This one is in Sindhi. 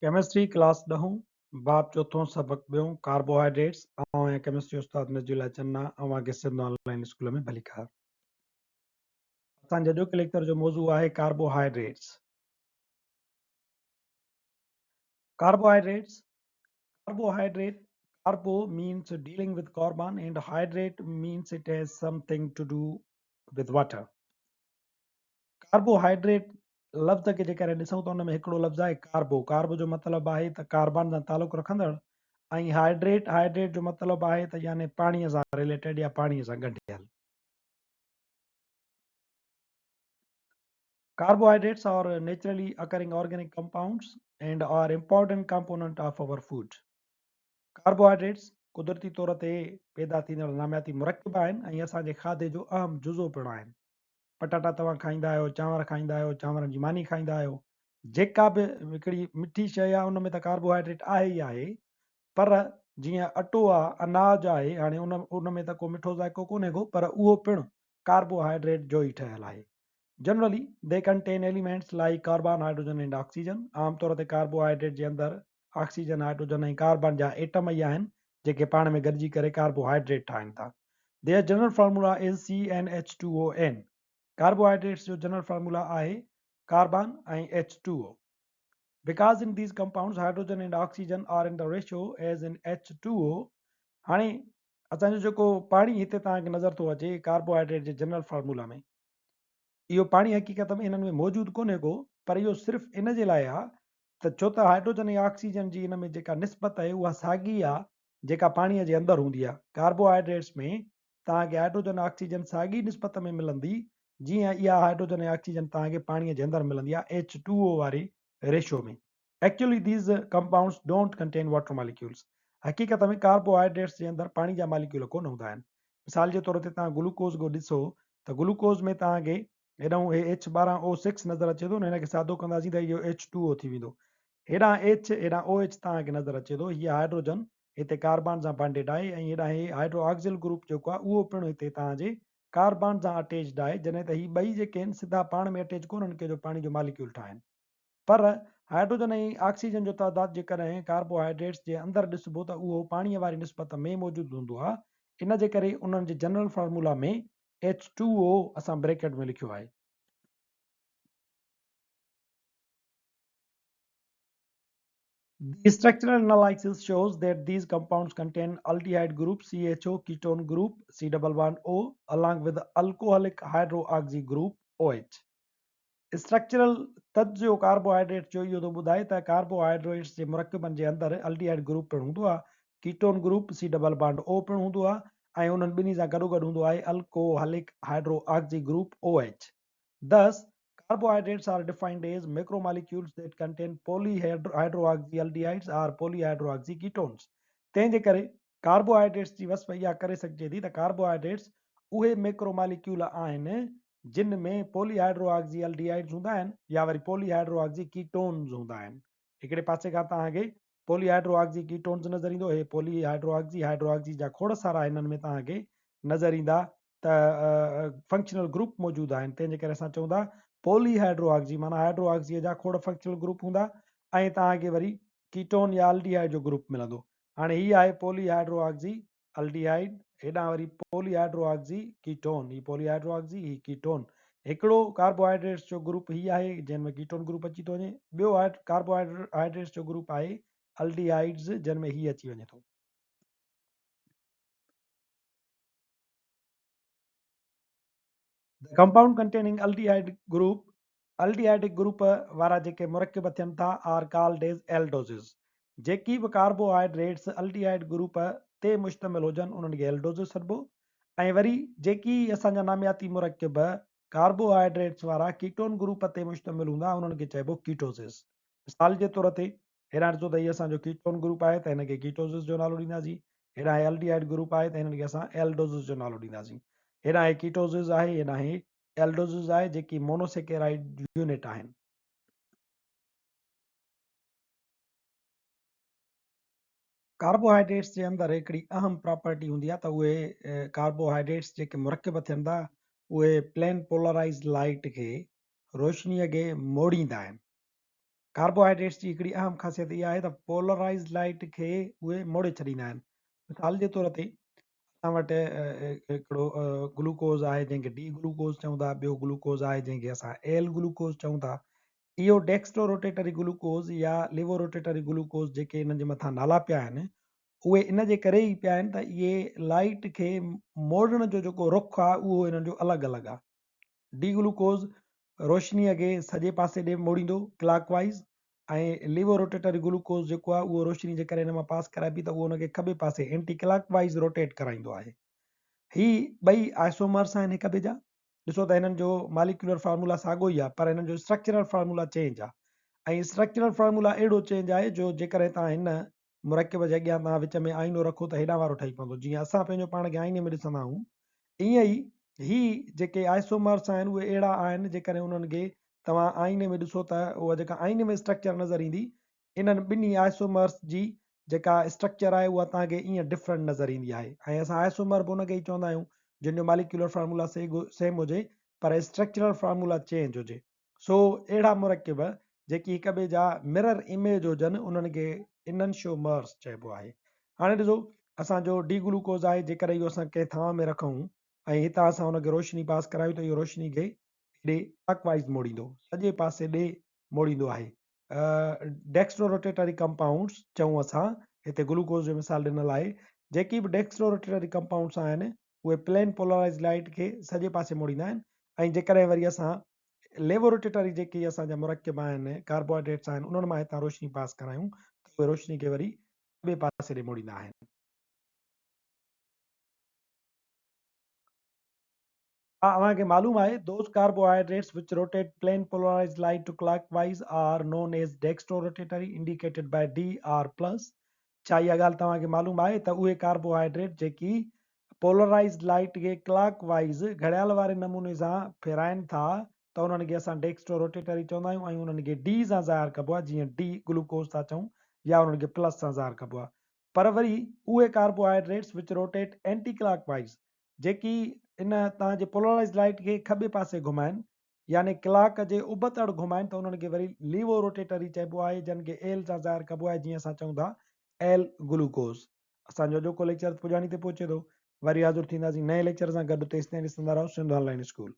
ڪيمسٽري ڪلاس ڏهون، باب چوٿون، سبق ٻيون، ڪاربوهائيڊريٽس، آئون آهيان ڪيمسٽري استاد نجي الله چنا، اوهان کي سنڌ آن لائين اسڪول ۾ ڀليڪار. اسان جي اڄوڪي ليڪچر جو موضوع آهي carbohydrates. Carbohydrates, Carbohydrate, Carbo means dealing with carbon and hydrate means it has something to do with water. Carbohydrate لفظ کي جيڪڏهن ڏسون ته ان ۾ هڪڙو لفظ آهي ڪاربو، ڪاربو جو مطلب آهي ته ڪاربان سان تعلق رکندڙ ۽ هائيڊريٽ، هائيڊريٽ جو مطلب آهي ته يعني پاڻيء سان رليٽيڊ يا پاڻيء سان ڳنڍيل. Carbohydrates are naturally occurring organic compounds and are important component of our food. Carbohydrates قدرتي طور تي پيدا ٿيندڙ نامياتي مرڪب آهن ۽ اسان جي کاڌي جو اهم جزو پڻ آهن. پٽاٽا توهان کائيندا آهيو، چانور کائيندا آهيو، چانورن جي ماني کائيندا آهيو، جيڪا به هڪڙي مٺي شيء آهي ان ۾ ته ڪاربوهائيڊريٽ آهي ئي آهي، پر جيئن اٽو آهي، اناج آهي، هاڻي ان ان ۾ ته ڪو مٺو ذائقو ڪونهي ڪو پر اهو پڻ ڪاربوهائيڊريٽ جو ئي ٺهيل آهي. Generally they contain elements like carbon, hydrogen and oxygen. عام طور تي ڪاربوهائيڊريٽ جي اندر آڪسيجن، هائيڊروجن ۽ ڪاربان جا ايٽم ئي آهن جيڪي پاڻ ۾ گڏجي ڪري ڪاربوهائيڊريٽ ٺاهين ٿا. Their general formula is CnH2ON. Carbohydrates جو جنرل فارمولا آهي carbon ۽ H two O. Because in these compounds hydrogen and oxygen are in the ratio as in H2O. هاڻي اسان جو جيڪو پاڻي هتي توهان کي نظر ٿو اچي ڪاربوهائيڊريٽ جي جنرل فارمولا ۾ اهو پاڻي حقيقت ۾ انهن ۾ موجود ڪونهي ڪو پر اهو صرف ان جي لاء آهي ته ڇو ته هائيڊروجن ۽ آڪسيجن جي ان ۾ جيڪا نسبت آهي اها ساڳي آهي جيڪا پاڻيء جي اندر هوندي آهي. ڪاربوهائيڊريٽس ۾ توهان کي هائيڊروجن آڪسيجن ساڳي نسبت ۾ ملندي جيئن اها هائيڊروجن ۽ آڪسيجن توهان کي پاڻيء جي اندر ملندي آهي ايڇ ٽو او واري ratio ۾. Actually these compounds don't contain water molecules. حقيقت ۾ ڪاربوهائيڊريٽس جي اندر پاڻي جا ماليڪيول ڪونه هوندا آهن. مثال جي طور تي توهان گلوڪوز کي ڏسو ته گلوڪوز ۾ توهان کي هيڏانهن هي ايڇ 12 او سڪس نظر اچي ٿو نه هن کي سادو ڪنداسين ته اهو ايڇ ٽو او ٿي ويندو. هيڏانهن ايڇ هيڏانهن او ايڇ توهان کي نظر اچي ٿو. هيء هائيڊروجن هتي ڪاربان سان بانڊيڊ آهي ۽ هيڏانهن هي هائيڊرو آڪسيل گروپ جيڪو آهي اهو پڻ هتي توهان جي ڪاربان سان اٽيچڊ آهي جڏهن ته هي ٻئي جيڪي آهن سڌا پاڻ ۾ اٽيچ ڪونهن ڪي جو پاڻي جو ماليڪيول ٺاهن. پر هائيڊروجن ۽ آڪسيجن جو تعداد جيڪڏهن ڪاربوهائيڊريٽس جي اندر ڏسبو ته اهو پاڻيء واري نسبت ۾ موجود هوندو آهي ان جي ڪري انهن جي جنرل فارمولا ۾ ايڇ ٽو او اسان بريڪيٽ ۾ لکيو آهي. The structural analysis shows that these compounds contain aldehyde group CHO, ketone group C double bond O along with alcoholic hydroxy group OH. Structural تجزيو ڪاربوهائيڊريٽس جو اهو ٿو ٻڌائي ته ڪاربوهائيڊريٽس جي مرڪبن جي اندر الڊيهائيڊ گروپ پڻ هوندو آهي، ketone group C double bond O پڻ هوندو آهي ۽ انهن ٻنهي سان گڏوگڏ هوندو آهي alcoholic hydroxy group OH. Thus, carbohydrates are defined as macromolecules that contain polyhydroxyaldehydes or polyhydroxyketones. تنهن جي ڪري ڪاربوهائيڊريٽس جي وصف اها ڪري سگهجي ٿي ته ڪاربوهائيڊريٽس اهي ميڪروماليڪيول آهن جن ۾ پولي هائيڊرو آڪسي الڊيهائيڊز هوندا آهن يا وري پولي هائيڊرو آڪسي ڪيٽونز هوندا آهن. هڪڙي پاسي کان توهان کي پولي هائيڊرو آڪسي ڪيٽونز نظر ايندو، هي poly hydro oxy hydro oxy جا کوڙ سارا هنن ۾ توهان کي نظر ايندا ته فنڪشنل گروپ موجود آهن، تنهن جي ڪري اسان چئون ٿا پولي هائيڊرو آڪسي معنيٰ هائيڊرو آڪسي جا کوڙ فنڪشنل گروپ هوندا ۽ توهان کي وري ڪيٽون يا الڊيهائيڊ جو گروپ ملندو. هاڻي هي آهي پولي هائيڊرو آڪسي الڊيهائيڊ، هيڏانهن وري پولي هائيڊرو آڪسي ڪيٽون، هي پولي هائيڊرو آڪسي، هي ڪيٽون. هڪڙو ڪاربوهائيڊريٽس جو گروپ هي آهي جنهن ۾ ڪيٽون گروپ اچي ٿو وڃي، ٻيو ڪاربوهائيڊريٽس جو گروپ آهي الڊيهائيڊز جنهن ۾ هي اچي وڃي ٿو. The compound containing aldehyde group, aldehydic group وارا جيڪي مرڪب ٿين ٿا are called as aldoses. جيڪي به ڪاربوهائيڊريٽس الڊيهائيڊ گروپ تي مشتمل هجن انهن کي ايلڊوزز سڏبو ۽ وري جيڪي اسان جا نامياتي مرڪب ڪاربوهائيڊريٽس وارا ڪيٽون گروپ تي مشتمل هوندا انهن کي چئبو ڪيٽوزز. مثال جي طور تي هيڏانهن ڏسو ته هي اسان جو ڪيٽون گروپ آهي ته هن کي ڪيٽوزز جو نالو ڏينداسين. هيڏانهن هي الڊيهائيڊ گروپ آهي ته هنن کي اسان ايلڊوزز جو نالو ڏينداسين. هيڏانهن هي ڪيٽوزز آهي هيڏانهن هي ايلڊوزز آهي جيڪي مونوسيڪيرائيڊ يونٽ آهن. ڪاربوهائيڊريٽس جي اندر هڪڙي اهم پراپرٽي هوندي آهي ته اهي ڪاربوهائيڊريٽس جيڪي مرڪب ٿين ٿا اهي پلين پولرائيزڊ لائيٽ کي روشنيء کي موڙيندا آهن. ڪاربوهائيڊريٽس جي هڪڙي اهم خاصيت اها آهي ته پولرائيزڊ لائيٽ کي اهي موڙي ڇڏيندا آهن. مثال جي طور تي اسان وٽ هڪڙو گلوڪوز آهي جنهن کي ڊي گلوڪوز چئون ٿا، ٻيو گلوڪوز آهي جنهن کي اسان ايل گلوڪوز چئون ٿا. اهو ڊيڪسٽرو روٽيٽري گلوڪوز يا ليوو روٽيٽري گلوڪوز جيڪي انهن جي مٿان نالا پيا آهن اهي ان جي ڪري ئي پيا آهن ته اهي لائيٽ کي موڙڻ جو جيڪو رخ آهي اهو انهن جو الڳ الڳ آهي. ڊي گلوڪوز روشنيء کي سڄي پاسي ڏي موڙيندو، ڪلاڪ وائيز، ۽ ليوو روٽيٽري گلوڪوز جيڪو آهي اهو روشني جيڪڏهن هن مان پاس ڪرائبي ته اهو ان کي کٻي پاسي اينٽي ڪلاڪ وائيز روٽيٽ ڪرائيندو آهي. هي ٻئي آئسومرس آهن هڪ ٻئي جا. ڏسو ته هنن جو ماليڪيولر فارمولا ساڳو ئي آهي پر هنن جو اسٽرڪچرل فارمولا چينج آهي ۽ اسٽرڪچرل فارمولا اهڙو چينج آهي جو جيڪڏهن توهان هن مرڪب جي اڳيان توهان وچ ۾ آئينو رکو ته هيڏانهن وارو ٺهي پوندو. جيئن اسان پنهنجو پاڻ کي آئيني ۾ ڏسندا آهيون، ائين ئي هي جيڪي آئسومرس آهن اهي اهڙا آهن جيڪڏهن انهن کي توهان آئيني ۾ ڏسو ته اها جيڪا آئيني ۾ اسٽرڪچر نظر ايندي، انهن ٻنهي آئسومرس جي جيڪا اسٽرڪچر آهي اها توهان کي ائين ڊفرنٽ نظر ايندي آهي ۽ اسان آئسومر به ان کي ئي چوندا آهيون جن جو ماليڪيولر فارمولا سيم هجي پر اسٽرڪچرل فارمولا چينج هجي. سو اهڙا مرڪب جيڪي هڪ ٻئي جا مرر اميج هجن انهن کي اننشيومرس چئبو آهي. هاڻي ڏسو اسان جو ڊي گلوڪوز آهي جيڪڏهن اهو اسان ڪنهن ٿانء ۾ رکون ۽ هتان اسان ان کي روشني پاس ڪرايون ته اهو روشني کي هيڏي ڪلاڪ وائيز موڙيندو سڄي پاسي ڏي موڙيندو آهي. ڊيڪسٽرو روٽيٽري ڪمپائونڊس چئون اسان هتي گلوڪوز جو مثال ڏنل آهي جيڪي به ڊيڪسٽرو روٽيٽري ڪمپائونڊس آهن اهي پلين پولرائيز لائيٽ کي سڄي پاسي موڙيندا آهن ۽ جيڪڏهن وري اسان ليوروٽيٽري جيڪي اسان جا مرڪب آهن ڪاربوهائيڊريٽس آهن انهن مان هتان روشني پاس ڪرايون ته اهي روشني کي وري ٻئي پاسي ڏي موڙيندا آهن. ڇا اوهان کي معلوم آهي Those carbohydrates which rotate plane polarized light to clockwise are known as dextrorotatory indicated by DR plus ڇا اها ڳالهه توهان کي معلوم آهي ته اهي ڪاربوهائيڊريٽ جيڪي پولرائيزڊ لائيٽ کي ڪلاڪ وائيز، گهڙيال واري نموني سان، ڦيرائين ٿا ته انهن کي اسان ڊيڪسٽرو روٽيٽري چوندا آهيون ۽ انهن کي ڊي سان ظاهر ڪبو آهي جيئن ڊي گلوڪوز ٿا چئون يا انهن کي پلس سان ظاهر ڪبو آهي پر وري اهي carbohydrates which rotate anticlockwise جيڪي ان توهان جي پولرائيزڊ لائيٽ کي کٻي پاسي گهمائن يعني ڪلاڪ جي ابتڙ گهمائن ته انهن کي وري ليوو روٽيٽري چئبو آهي جن کي ايل سان ظاهر ڪبو آهي جيئن اسان چئون ٿا ايل گلوڪوز. اسان جو اڄوڪو ليڪچر پڄاڻي تي پهچي ٿو. وري حاضر ٿينداسين نئين ليڪچر سان گڏ تيستائين ڏسندا رهو سنڌ آن لائين اسڪول.